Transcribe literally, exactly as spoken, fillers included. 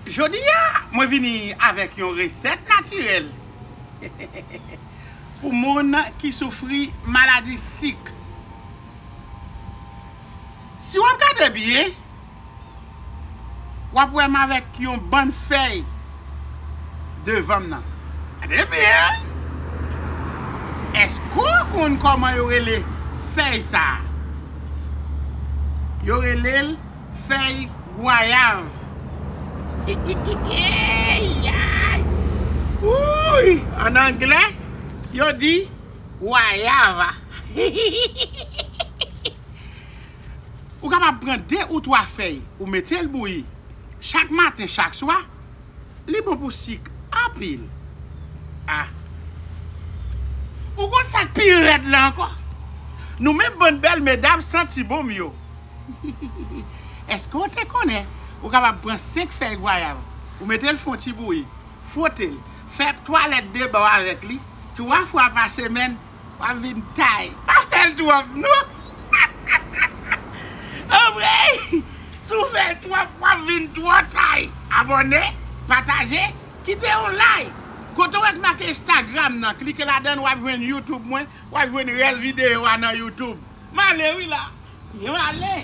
Jodi a, mwen vini avèk yon resèt natirèl pou moun ki soufri maladi sik. Si w ap gade byen, w ap wè m avèk yon bann fèy devan m nan. Gade byen! Èske w konn kòman yo rele fèy sa a? Yo rele l fèy gwayav. Yay! Wouy! An anglè, yo di gwayav. Ou kapab pran de ou twa fèy, ou mete l bouyi chak maten, chak swa, li bon pou sik anpil. Ah. Ou konn sa k pi rèd la ankò? Nou menm bann bèl medam santi bon m yo. Èske w te konnen ou kapab pran senk fèy gwayav, ou mete l fè yon ti bouyi, fwote l, fè twalèt de bò avèk li twa fwa pa semèn, w ap vin tay. Pa fè l twòp, non! Anmwey! Si w fè l twòp, w ap vin twò tay. Abòne, pataje, kite yon like. Kote w wè k make Instagram nan, klike ladan l, w ap jwenn YouTube mwen, w ap jwenn rès videyo a nan YouTube. M ale wi la. M ale.